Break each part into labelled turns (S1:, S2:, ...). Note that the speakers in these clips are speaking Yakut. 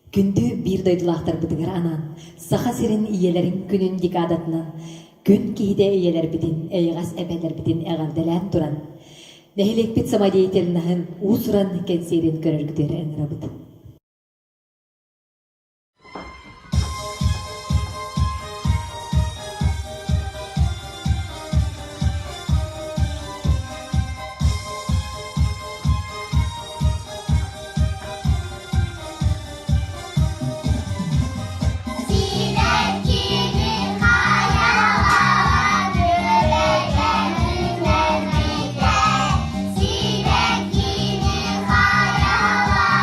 S1: Күндү биир дойдулаахтарбытыгар анаан Саха сирин ийэлэрин күнүн декадатынан күн киһитэ ийэлэрбитин, эйэҕэс эбэлэрбитин эҕэрдэлээн туран, нэһилиэкпит самодеятельноһын уус-уран кэнсиэрин көрөргүтүгэр ыҥырабыт.
S2: Сибэккини хайалара күөрэйэн үүнэрбитэ, Сибэккини хайалара.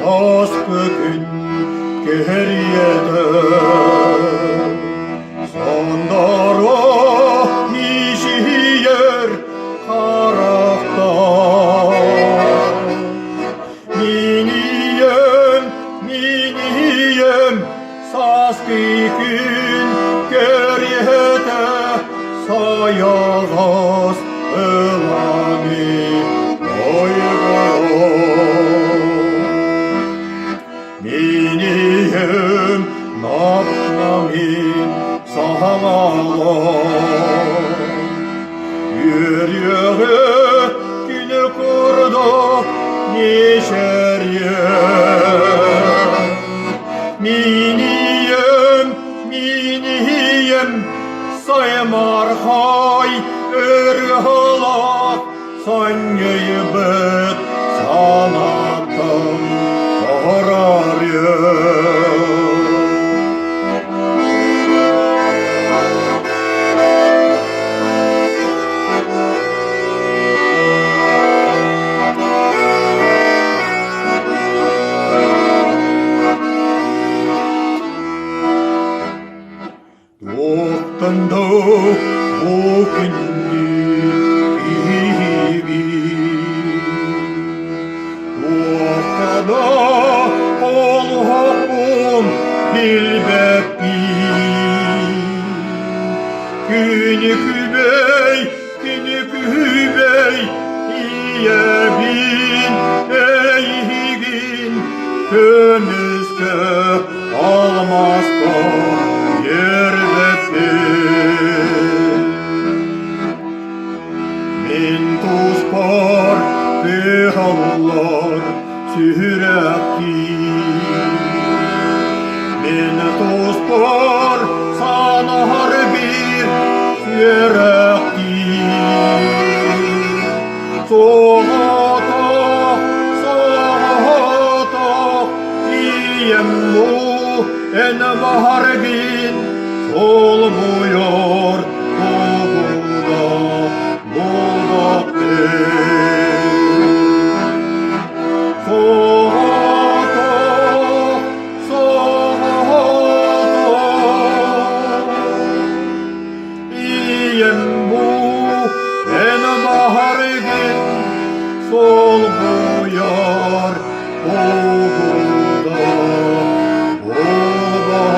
S2: Сааскы күн кэриэтэ Сандара мичийэр харахтаах Мин ийэм, мин ийэм сааскы күн кэриэтэ сайаҕас ыланы ойгорор. Мин ийэм нап-намын саҥалар Үөрүөҕэ күнү курдук мичээрийэ. Мин ийэм, мин ийэм саймархай ырыалаах санньыйбыт санаатым хорарыа. Туохтан да бу күндү киһибин, туохха да олохпун билбэппин. Күнү күбэй, күнү күбэй, ийэбин, эйигин көмүскэ алмааска үөрбэппин. Мин туспар кыһаллар сүрэхтиир. Мин туспар санаһар биир сүрэхтиир. Соҕотох, соҕотох ийэм эн баһаргын солбуйар тугуда Соҕотох, соҕотох Ийэм бу эн баһаргын солбуйар тугуда булбаппын.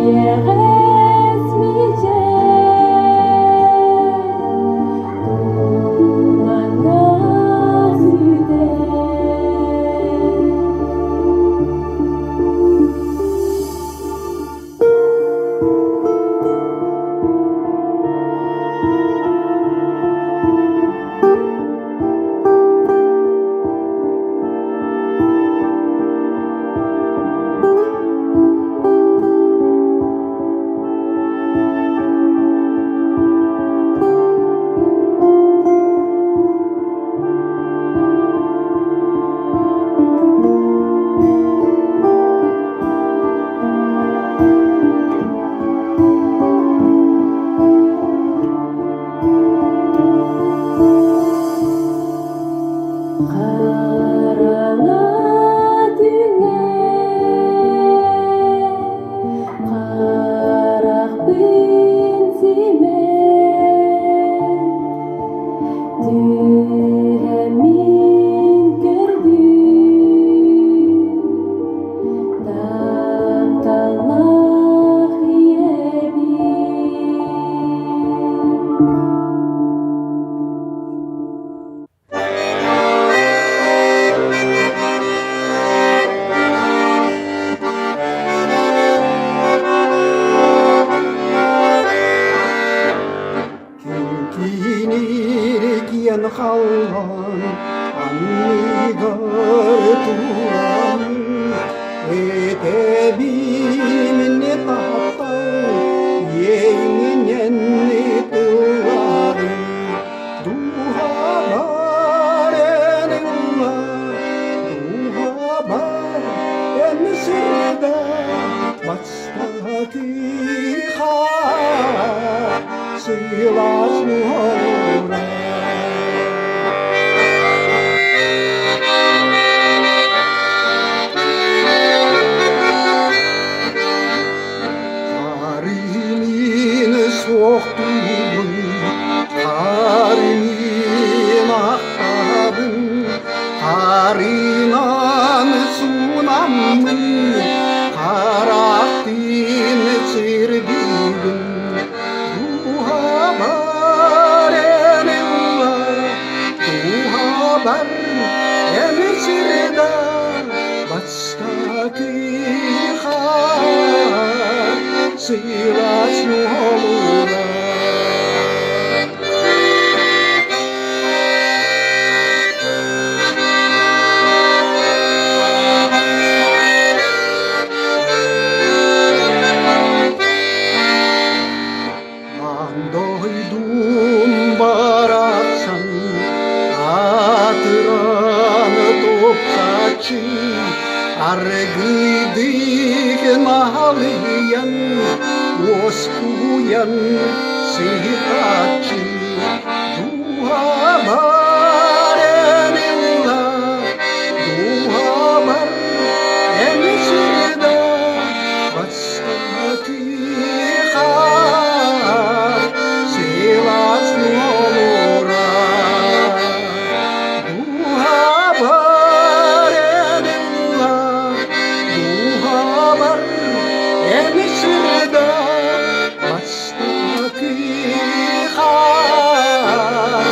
S3: Эйэҕэс мичээр тумаҥҥа сүтэр. Хараҥа түҥҥэ харахпын симэн, түһэммин көрдүм, тапталлаах ийэбин.
S4: Киҥкиниир халлаан анныгар туран этэбин таптал иэйиҥинэн тылларын дууһабар эн ылла дууһабар эн сырда бастакы хаар сылаас муора. Харымин суохтуубун, харымин ахтабын, харынан суунаммын, харахтын сирдиибин. Дууһабар эн ылла, дууһабар эн сирда, бастакы хаар сылаас нуолура. Аан дойдум барахсан аатыран тупсаччы аргыйдык наалыйан уоскуйан сыһытааччы дууһабар эн ылла дууһабар эн сырда бастакы хаар сылаас нуолура дууһабар эн ылла дууһабар эн сырда бастакы хаар.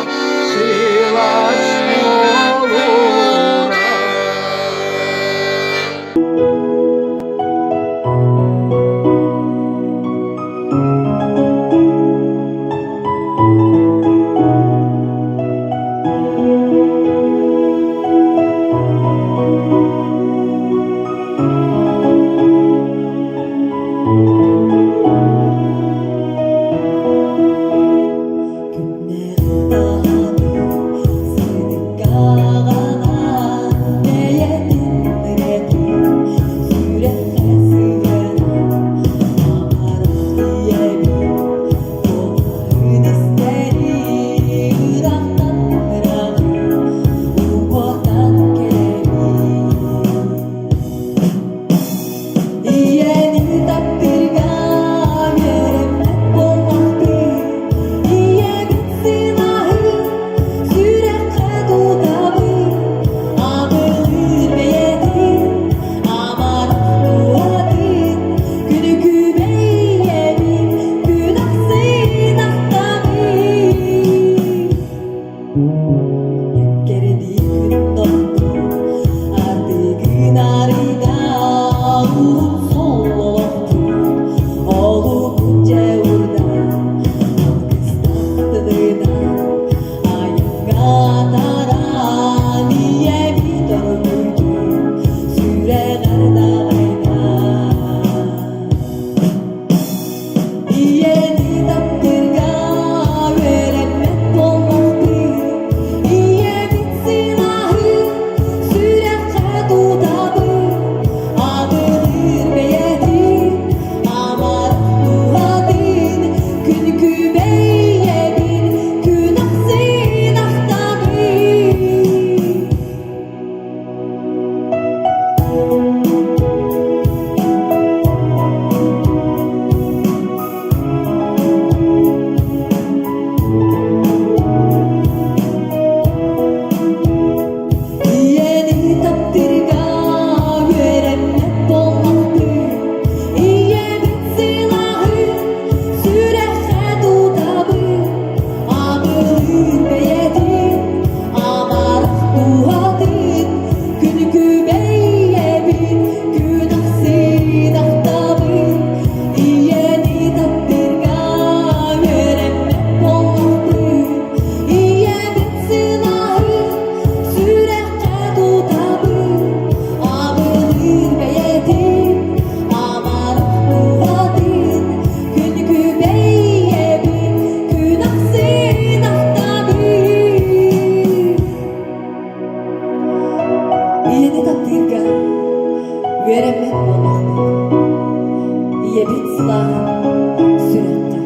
S1: Ийэбит сылааһын сүрэххэ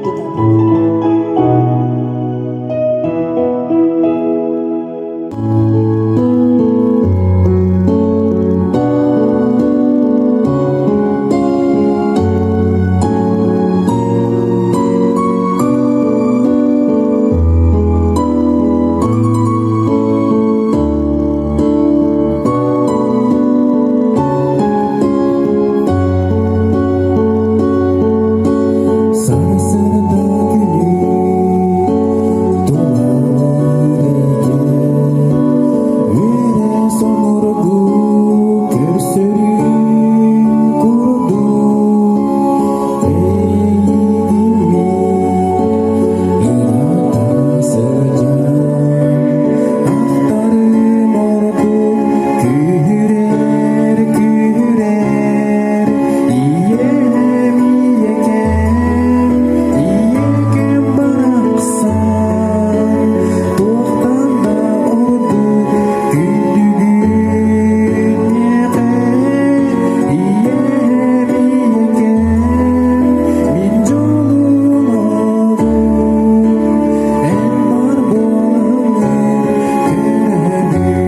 S1: тутабыт.
S5: Сарсыарда күнү тулалыыр эйгэ Үөрэ сонургу көрсөрүн курдук Эйигин мин ыраата сылдьан Ахтарым ордук күүһүрэр, күүһүрэр Ийэм, ийэкэм, ийэкэм барахсан Туохтан да ордук күндүгүн миэхэ Ийэм, ийэкэм, мин дьолум оҕом Эн бар буолаҥҥын көрөбүн.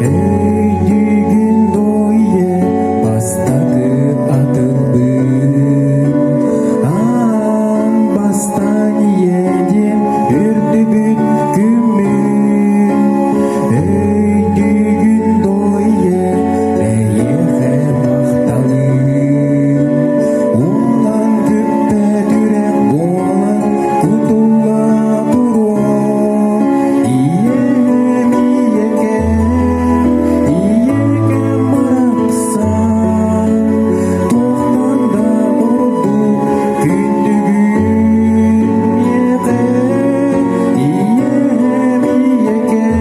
S5: Өйдүүгүн дуо бастакы атылбыт Аан бастаан ийэ диэн үрдүбүт күммүт Өйдүүгүн дуо эйиэхэ махталым Уолан бүппэт үрэх буолан кутулла туруо Ийэм, ийэкэм, ийэкэм барахсан Туохтан да ордук күндүгүн миэхэ Ийэм, ийэкэм,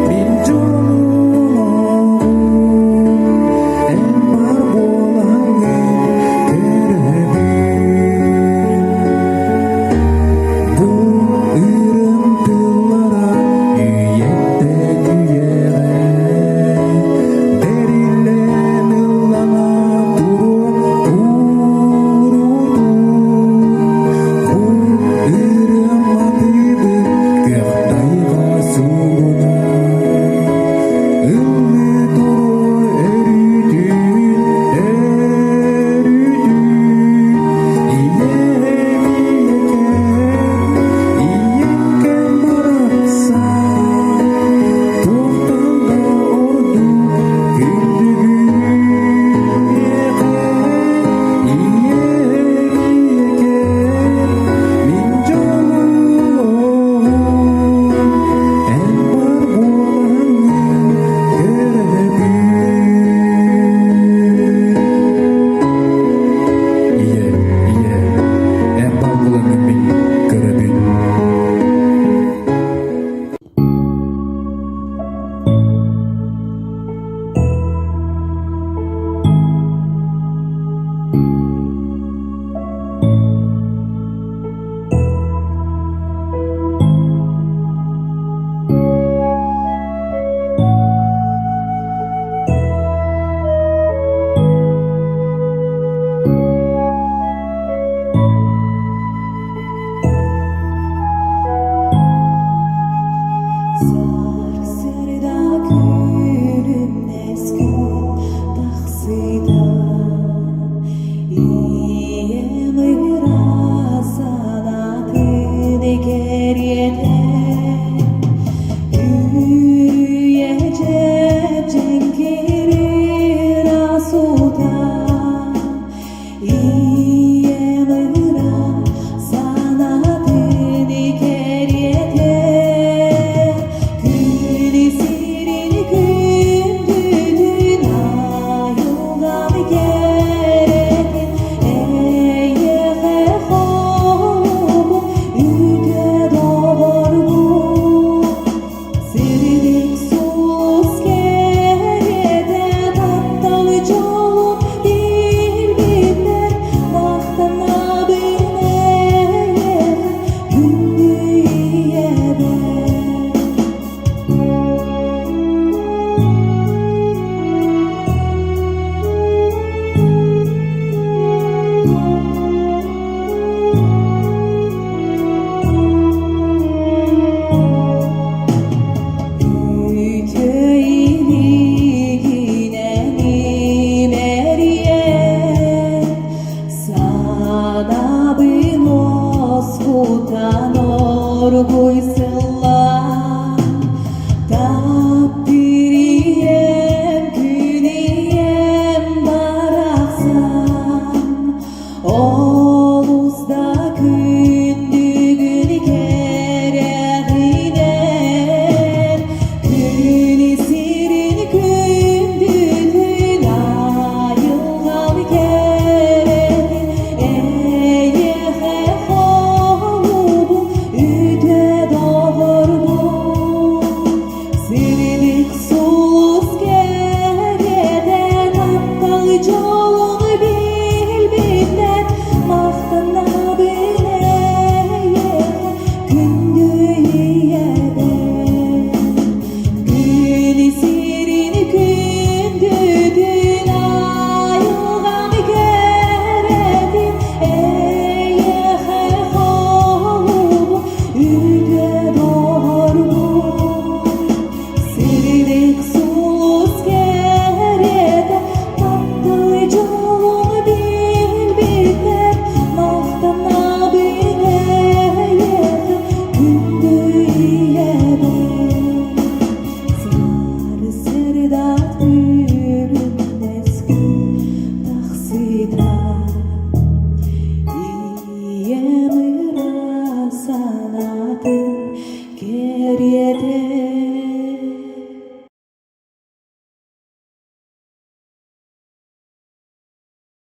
S5: мин дьолум оҕум Эн бар буолаҥҥын көрөбүн. Бу ырым тыллара үйэттэн үйэҕэ бэриллэн ыллана туруо куруутун. Бу ырыам матыыбын күөх тайҕа сугуна ыллыы туруо өрүүтүн, өрүүтүн. Ийэм, ийэкэм, ийэкэм барахсан туохтан да ордук күндүгүн миэхэ. Ийэм, ийэкэм, мин дьолум оҕом эн бар буолаҥҥын көрөбүн. Ийэ, ийэ, эн баар буолаҥҥын мин көрөбүн.
S1: Сарсыарда күлүмнэс күн тахсыыта Ийэм ыраас санаатын кэриэтэ Үрүйэ дьэп-дьэҥкир ыраас уута Ийэм ыраас санаатын кэриэтэ Күн сирин күндүтүн айылҕам кэрэтин Оргуй.